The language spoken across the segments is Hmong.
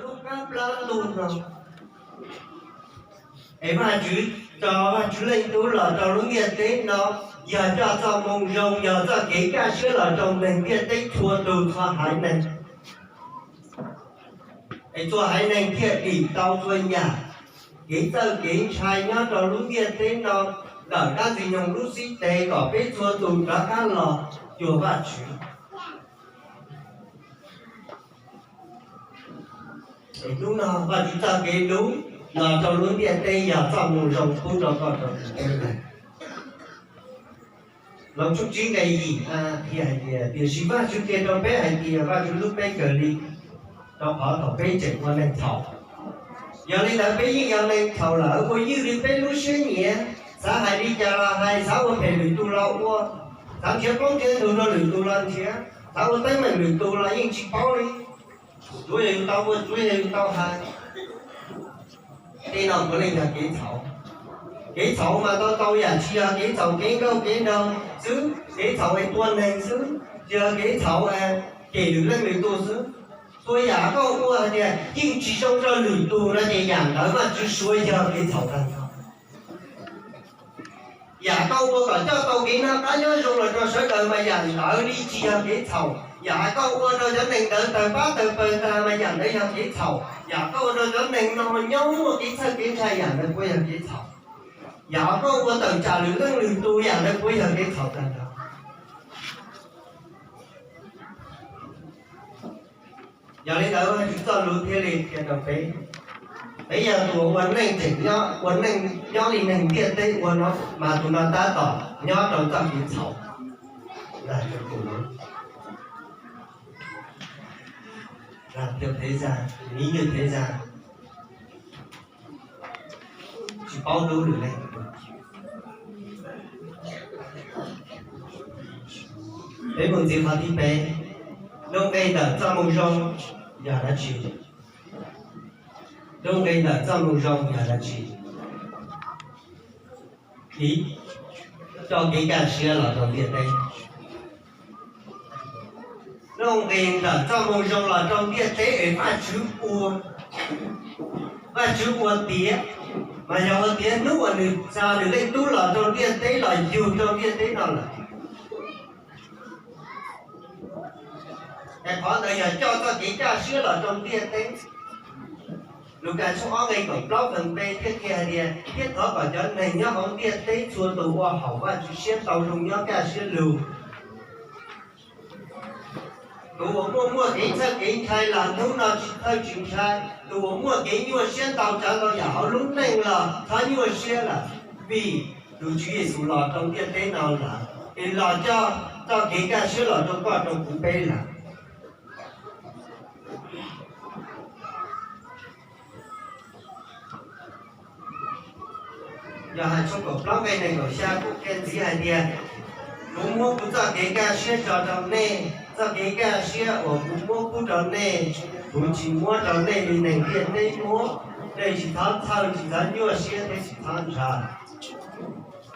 lub plab tug no. Es Vajtswv tso Vajtswv Leej Tub los rau lub ntiaj teb no, yog coj txoj moo zoo, yog txoj kev kaj siab los rau neeg ntiaj teb txhua tus txhua haiv neeg. Es txhua haiv neeg thiaj dim tau txhua yam kev txawj kev ntshai nyob rau lub ntiaj teb no, ntawm dab Ntxwg Nyoog lub xib tes kom peb txhua tus rov qab los cuag Vajtswv. Es hnub no Vajtswv txoj kev hlub los rau lub ntiaj teb yog txoj moo zoo pub rau koj rau kuv. Loos tshooj tsib nqe yim qhia hais tias, tiam sis Vajtswv qhia rau peb hais tias Vajtswv hlub peb kawg li, rau qhov thaum peb tseem ua neeg txhaum. Yog li ntawd peb yeej yog neeg txhaum lawm, ua ywj li peb lub siab nyiam, xav hais li cas los hais, xav ua phem lwm tus los ua, xav nrhiav qoob nrhiav ntug rau lwm tus los nrhiav, xav ua teeb meem lwm tus los yeej tsis paub li. Tsuav yog yus tau ua, tsuav yog yus tau hais. Tej no puav leej yog kev txhaum. Kev txhaum mas tau tau yam tsis yog kev txhaum kev nkauj kev nraug xwb, kev txhaum es tua neeg xwb, tsis yog kev txhaum cem lwm leej lwm tus xwb. Txhua yam koj ua hais tias yeej tsis zoo rau lwm tus no ces yam ntawd Vajtswv suav yog kev txhaum tag nrho. Yam koj ua kom coj tau kev noj qab nyob zoo los rau sawv daws mas yam ntawd li tsis yog kev txhaum. Yam koj ua rau cov neeg ntawd tawg pab tawg pawg tag mas yam ntawd yog kev txhaum. Yam koj ua rau cov neeg no nyob muaj kev txhawj kev ntshai yam ntawd puav yog kev txhaum. Yam koj ua tawm tsam lwm leej lwm tus yam ntawd puav yog kev txhaum tag nrho. Yog li ntawd Vajtswv txoj lus thiaj li qhia rau peb, peb yog tus uas ua neej tseem nyob, ua neej nyob li neeg ntiaj teb ua no, mas tus no tab tom nyob rau txoj kev txhaum. Lag rau tus no, lag rau thế gian, ví như thế gian, tsis paub hlub lwm leej. Peb mus ntxiv qhov thib peb, lub nqe ntawm txoj moo zoo yog dab tsi? Lub nqe ntawm txoj moo zoo yog dab tsi? Ib, txoj kev kaj siab los rau ntiaj teb. Lub nqe ntawm txoj moo zoo los rau ntiaj teb es Vajtswv ua, Vajtswv ua tiav, mas yog ua tiav hnub uas nws xa nws Leej Tub los rau ntiaj teb los yug rau ntiaj teb no lawm. Es qhov ntawd yog coj txoj kev kaj siab los rau ntiaj teb. Lukas tshooj ob nqe kaum plaub feem npe thiaj qhia hais tias, thiab thov kom cov neeg nyob hauv ntiaj teb txhua tus ua haum Vajtswv siab tau zoo nyob kaj siab lug. Tus uas muaj muaj kev txhawj kev ntshai los hnub no tsis txhawj tsis ntshai. Tus uas muaj kev nyuaj siab ntau tsav ntau yam hauv lub neej los txhob nyuaj siab lawm, vim tus Tswv Yexus los rau ntiaj teb no lawm, es los coj txoj kev kaj siab los rau koj rau kuv peb lawm. Yauhas tshooj kaum plaub nqe nees nkaum xya kuj qhia ntxiv hais tias, kuv muab kuv txoj kev kaj siab tso rau nej, txoj kev kaj siab uas kuv muab pub rau nej, kuv tsis muab rau nej li neeg ntiaj teb muab. Nej tsis txhob txhawj, tsis txhob nyuaj siab thiab tsis txhob ntshai.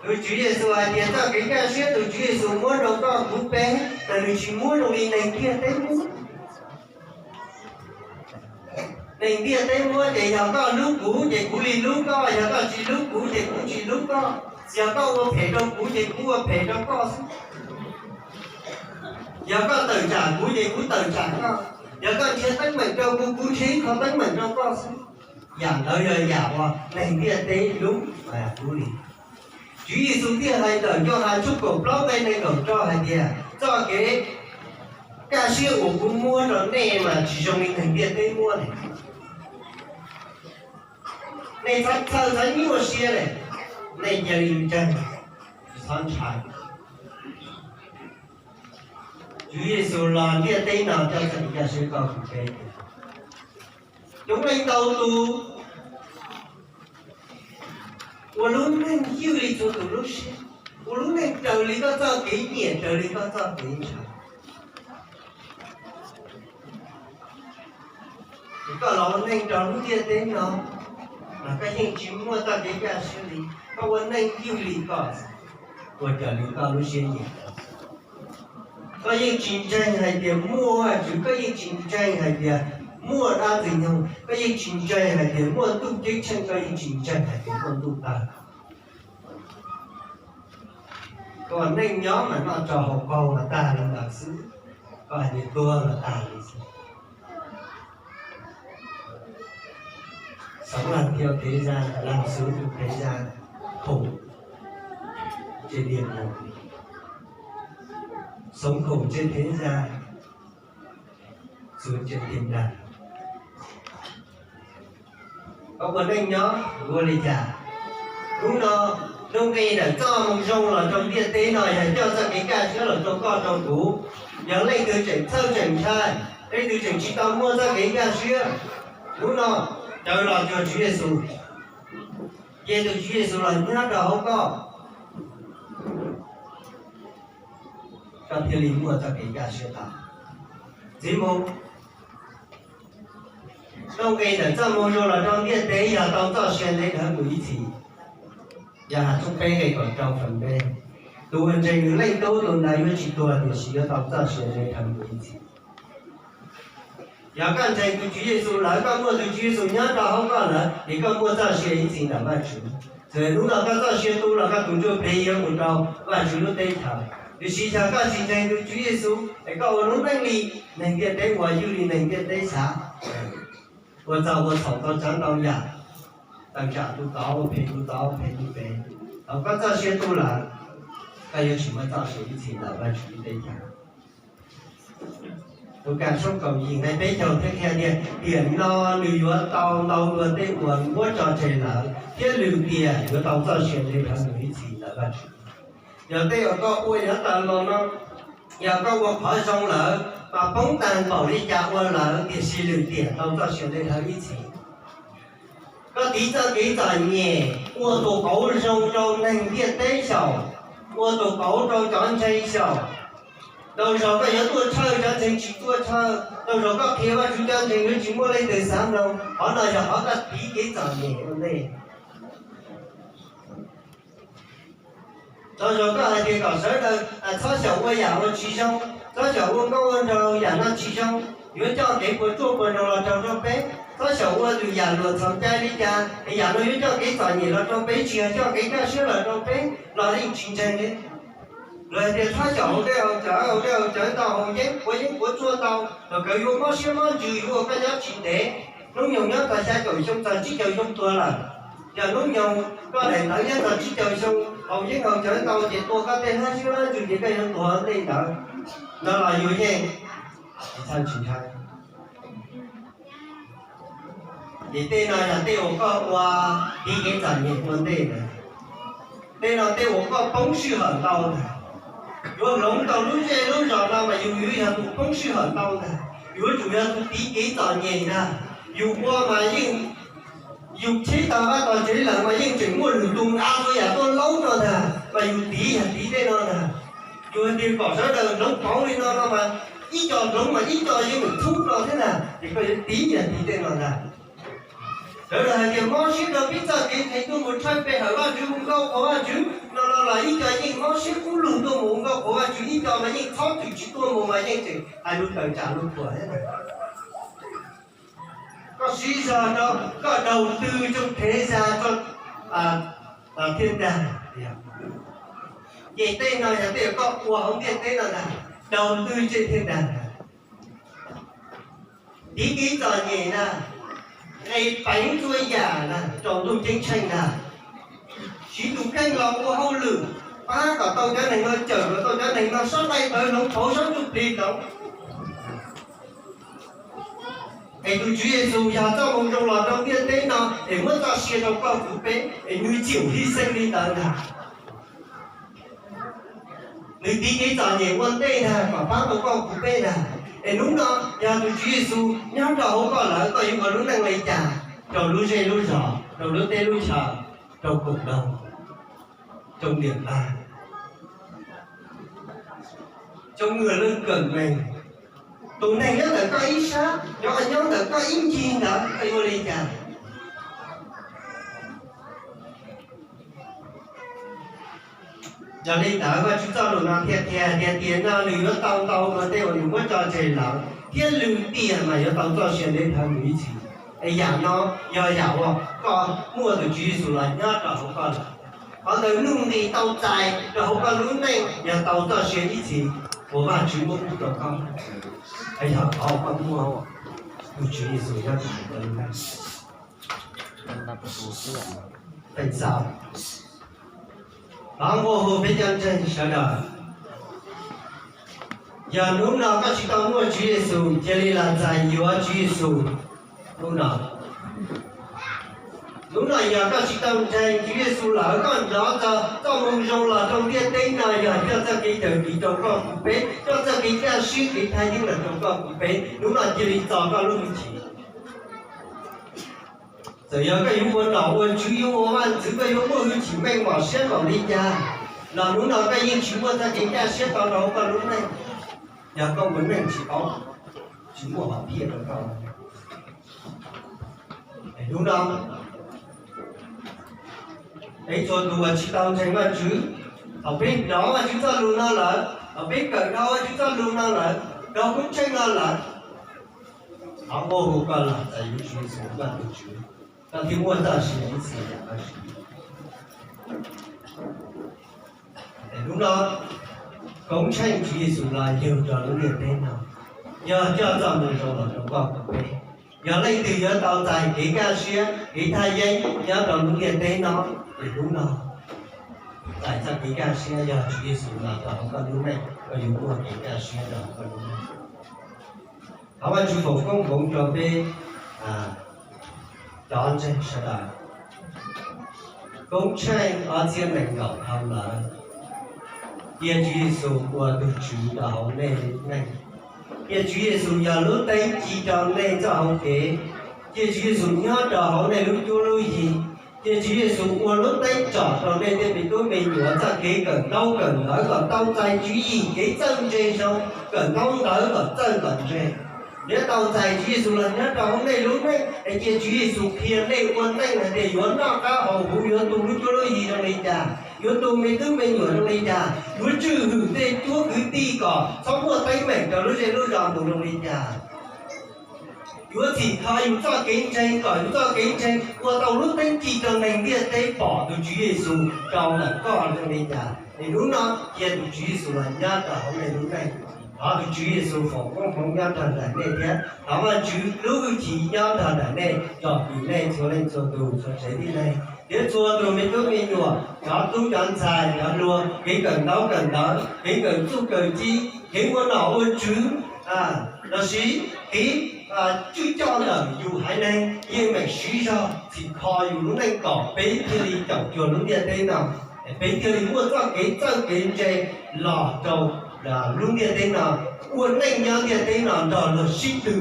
Tus Tswv Yexus hais tias txoj kev kaj siab tus Tswv Yexus muab rau koj kuv peb, mas nws tsis muab zoo li neeg ntiaj teb muab. Neeg ntiaj teb muab ces yog koj hlub kuv ces kuv li hlub koj, yog koj tsis hlub kuv ces kuv tsis hlub koj. Yog koj ua phem rau kuv ces kuv ua phem rau koj xwb. Yog koj tawm tsam kuv ces kuv tawm tsam koj. Yog koj nrhiav teeb meem rau kuv, kuv nrhiav ib qho teeb meem rau koj xwb. Yam ntawd yog yam uas neeg ntiaj teb hlub, hlub li. Tswv Yexus thiaj hais ntawm Yauhas tshooj kaum plaub nqe nees nkaum rau hais tias txoj kev kaj siab uas kuv muab rau nej mas tsis zoo li neeg ntiaj teb muab li. Nej txhob txhawj, txhob nyuaj siab li, nej cia li ntseeg, txhob ntshai. Tswv Yexus los ntiaj teb no coj txoj kev kaj siab rau kuv peb. Coob leej ntau tus ua lub neej ywj li txhua tus lub siab, ua lub neej raws li koj txoj kev nyiam, raws li koj txoj kev ntshai. Ces koj los ua neej rau lub ntiaj teb no, mas koj yeej tsis muaj txoj kev kaj siab li. Koj ua neej ywj li koj, ua raws li koj lub siab nyiam. Koj yeej tsis ntseeg hais tias muaj Vajtswv, koj yeej tsis ntseeg hais tias Muaj dab Ntxwg Nyoog koj yeej tsis ntseeg hais tias muaj ntuj ceeb tsheej, koj yeej tsis ntseeg hais tias muaj ntuj tawg. Koj ua neej nyob mas noj tso haus qaug mas tag li ntawd xwb, koj hais tias tuag mas tag li xwb. Sống là theo thế gian, làm sự theo thế gian, khổ trên địa ngục. Sống khổ trên thế gian, sướng trên thiên đàng. Koj ua neej nyob ua li cas? Hnub no, hnub nqi ntawm txoj moo zoo los rau ntiaj teb no yog coj txoj kev kaj siab los rau koj rau kuv. Yog leej twg tseem txhawj tseem ntshai, leej twg tseem tsis tau muaj txoj kev kaj siab, hnub no rawv los cuag Tswv Yexus, ces tus Tswv Yexus los nyob rau hauv koj, koj thiaj li muaj txoj kev kaj siab tau. Ntxiv mus, hnub nqi ntawm txoj moo zoo los rau ntiaj teb yog tau txoj sia ntev dhawv mus ib txhis. Yog Hav tshooj peb nqe kaum rau feem peb, tus uas ntseeg nws Leej Tub tus ntawd yuav tsis tuag tiam sis yuav tau txoj sia ntev dhawv mus ib txhis. Yog koj ntseeg tus Tswv Yexus lawm, koj muaj tus Tswv Yexus nyob rau hauv koj lawm, ces koj muaj txoj sia ib txhis ntawm Vajtswv. Txawm hnub no koj txoj sia tu los koj tus ntsuj plig yuav mus rau Vajtswv lub teb chaws. Tiam sis yog koj tsis ntseeg tus Tswv Yexus es koj ua lub neej li neeg ntiaj teb ua, ywj li neeg ntiaj teb xav, ua txaug ua txhaum ntau tsav ntau yam, tawm tsam tus tod ua phem tus tod, ua phem tus pem, thaum koj txoj sia tu lawm, koj yuav tsis muaj txoj sia ib txhis ntawm Vajtswv lub teb chaws. Lukas tshooj kaum yim nqe peb caug thiab qhia tias, tiam no nws yuav tau ntau dua tej uas muab tso tseg lawm, thiab lwm tiam yuav tau txoj sia ntev dhawv mus ib txhis ntawm Vajtswv. Yog tej uas koj ua yav tas los no, yog koj ua qhov zoo lawm mas poob tag npaum li cas ua lawm, tiam sis lwm tiam tau txoj sia ntev dhawv ib txhis. Koj tiv txoj kev txom nyem, ua tus qauv zoo rau neeg ntiaj teb xyaum, ua tus qauv rau cov ntseeg xyaum. Tau zaug koj yuav tuaj tshawj, cov ntseeg tsis tuaj tshawj. Tau zaug koj qhia Vajtswv, cov ntseeg yuav tsis muaj leej twg xav mloog. Qhov no yog qhov koj tiv kev txom nyem ua ntej. Tau zaug koj hais tias kom sawv daws txhob xyaum ua yam uas tsis zoo, txhob xyaum ua nkauj ua nraug, yam no tsis zoo, yuav coj kev puas tsuaj puas nraug los raug rau peb. Txhob xyaum ua lwm yam luam txhaum cai li cas, es yam no yuav coj kev txom nyem los rau peb, tsis yog coj kev kaj siab los rau peb, los yeej tsis ntseeg li. Luag hais tias txhob xyaum haus dej haus cawv, haus dej haus cawv ntau, haus yeeb puav yeeb puav tsuaj ntau, thaum kawg yuav mob siab mob ntsws, yuav ua koj nyob tsis ntev. Hnub nyoog nyob txog xya caum xyoo txog tsib caum xyoo tuag lawm. Yog hnub nyoog koj daim tawv nyob txog tsib caum xyoo, haus yeeb haus cawv ntau ces tua koj tej hlab siab hlab ntsws ces koj yuav tuag ntej ntawd. No los yus yeej tsis txhawj tsis ntshai. Ces tej no yog tej uas koj ua tiv kev txom nyem ua ntej ntawd. Tej no tej uas koj poob sij hawm ntau ntag. Yuav hloov tau lub zej lub zos no mas yus yuav yog tus poob sij hawm ntau ntag. Yuav tsum yog tus tiv kev txom nyem ntag. Yus ua mas yeej, yus cheb tau qab tau tsev lawm mas yeej tseem muaj lwm tus av ua yam tuaj laub no ntag, mas yus tiv yog tiv tej no ntag. Yus hais tias kom sawv daws hloov pauv li no no mas ib co hloov mas ib co yeej mus thub no thiab ntag, ces koj yuav tiv yog tiv tej no ntag. Sawv daws hais tias mob siab rau peb txoj kev ntseeg tuaj mus tshawj pe hawm Vajtswv, hu nkauj qhuas Vajtswv no no los ib co yeej mob siab kub lug tuaj mus hu nkauj qhuas Vajtswv, ib co mas yeej txhob twm tsis tuaj mus mas yeej tseem hais lus tawm tsam lus thuam thiab ntag. Koj siv zog rau, koj đầu tư cho thế gian, cho thiên đàng. Ces tej no yog tej koj ua hauv ntiaj teb no ntag, đầu tư trên thiên đàng. Tiv kev txom nyem na, nqe peev txhua yam na rau ntuj ceeb tsheej ntag. Siv tus kheej los ua hauj lwm, pab kom tau cov neeg no, cawm kom tau cov neeg no, sab nqaij tawv hloov pauv, sab ntsuj plig hloov. Es tus Tswv Yexus yog txoj moo zoo los rau ntiaj teb no es muab txoj sia rau koj kuv peb, es nws txawm hy sinh li ntawd ntag. Nws tiv kev txom nyem ua ntej ntag kom pab tau koj kuv peb ntag. Es hnub no yog tus Tswv Yexus nyob rau hauv koj lawm, koj yuav ua lub neej li cas rau lub zej lub zos, rau lub teb lub chaw, rau cộng đồng, trong niềm tin, trong người lân cận mình. Tus neeg nyob ntawm koj ib sab, cov uas nyob ntawm koj ib ncig ntawd, koj yuav ua li cas? Yog li ntawd, Vajtswv txoj lus no thiaj qhia tias tiam no nws yuav tau ntau dua tej uas nws muab tso tseg lawm. thiab lwm tiam mas yuav tau txoj sia ntev dhawv mus ib txhis. Es yam no yog yam uas koj muaj tus Tswv Yexus los nyob rau hauv koj lawm. Qhov ntawd nuj nqis tau txais rau hauv koj lub neej yog tau txoj sia ib txhis uas Vajtswv muab pub rau koj. Yog qhov koj muaj tus Tswv Yexus nyob rau hauv koj lub neej. Feem xaus, thov nqua hu peb cov ntseeg sawv daws, yog hnub no koj tsis tau muaj Tswv Yexus, cia li los txais yuav Tswv Yexus hnub no. Hnub no yog koj tsis tau ntseeg Tswv Yexus lawm, koj hnov txog txoj moo zoo los rau ntiaj teb no yog coj txoj kev cawm dim rau koj kuv peb, coj txoj kev kaj siab kev thaj yeeb los rau koj kuv peb, hnub no cia li txo koj lub hwj chim. Txawm yog koj yuav ua nom ua tswv, yuav ua vaj ntxwv, koj yuav muaj hwj chim meej mom siab npaum li cas los hnub no koj yeej tsis muaj txoj kev kaj siab tau rau koj lub neej. Yog koj ua neej tsis paub, tsis muaj hom phiaj rau koj. Es hnub no peb txhua tus uas tsis tau ntseeg Vajtswv, thaum peb hnov Vajtswv txoj lus no lawm, thaum peb kawm dhau Vajtswv txoj lus no lawm, dhau koob tsheej no lawm, thov nqua hu koj los txais yuav Tswv Yexus ua koj tus Tswv, koj thiaj muaj txoj sia ib txhis yam Vajtswv. Es hnub no koob tsheej Tswv Yexus los yug rau lub ntiaj teb no, yog coj txoj moo zoo los rau koj kuv peb. Yog leej twg yuav tau txais kev kaj siab kev thaj yeeb nyob rau lub ntiaj teb no, es hnub no txais txoj kev kaj siab yog Tswv Yexus los rau hauv koj lub neej, koj yuav muaj kev kaj siab rau hauv koj lub neej. Thov Vajtswv foom koob hmoov rau peb cov ntseeg sawv daws. Koob tsheej ob txhiab nees nkaum dhau lawm, cia Tswv Yexus ua tus Tswv rau hauv nej lub neej. Cia Tswv Yexus yog lub teeb ci rau nej txoj hau kev. Cia Tswv Yexus nyob rau hauv nej lub cuab lub yig. Cia Tswv Yexus ua lub teeb tsom rau nej tej me tub me nyuam txoj kev kawm ntaub kawm ntawv kom tau txais tswv yim kev txawj ntse zoo, kawm ntaub ntawv kom txawj kom ntse. Neb tau txais Tswv Yexus los nyob rau hauv nej lub neej, es cia Tswv Yexus qhia nej ua neej hais tias yuav noj qab haus huv, yuav tu lub cuab lub yig zoo li cas, yuav tu me tub me nyuam zoo li cas, yuav tswj hwm tej cuab kwv tij kom txhob muaj teeb meem rau lub zej lub zos mus zoo li cas. Yuav txhim kho yus txoj kev ntseeg kom yus txoj kev ntseeg ua tau lub teeb ci rau neeg ntiaj teb pom tus Tswv Yexus rau ntawm koj zoo li cas. Es hnub no cia tus Tswv Yexus los nyob rau hauv nej lub neej. Thov tus Tswv Yexus foom koob hmoov nyob rau ntawm nej thiab thov Vajtswv lub hwj chim nyob rau ntawm nej, tsom kwm nej txhua leej txhua tus, txhua tsev tib neeg thiab txhua tus me tub me nyuam, cov tub cov ntxhais, cov hluas, kev kawm ntaub kawm ntawv, kev kawm txuj kawm ci, kev ua nom ua tswv, lossis kev tswj coj ntawm yus haiv neeg yeej meem siv zog txhim kho yus lub neej kom peb thiaj li caum cuag lub ntiaj teb no, peb thiaj li muaj txoj kev txawj kev ntse los rau lub ntiaj teb no, ua neej nyob ntiaj teb no nrog luag sib tw,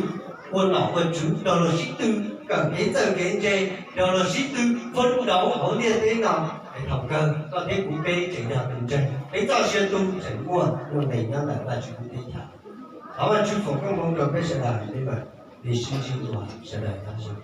ua nom ua tswv nrog luag sib tw, kawm kev txawj kev ntse nrog luag sib tw, phab nrauv hauv ntiaj teb no. Es thaum kawg koj thiab kuv peb tseem yog tus ntseeg, peb txoj sia tu tseem muaj nuj nqis nyob ntawm Vajtswv lub teb chaws. Thov Vajtswv foom koob hmoov rau peb sawv daws, peb mam li sib ntsib dua, sawv daws nyob zoo.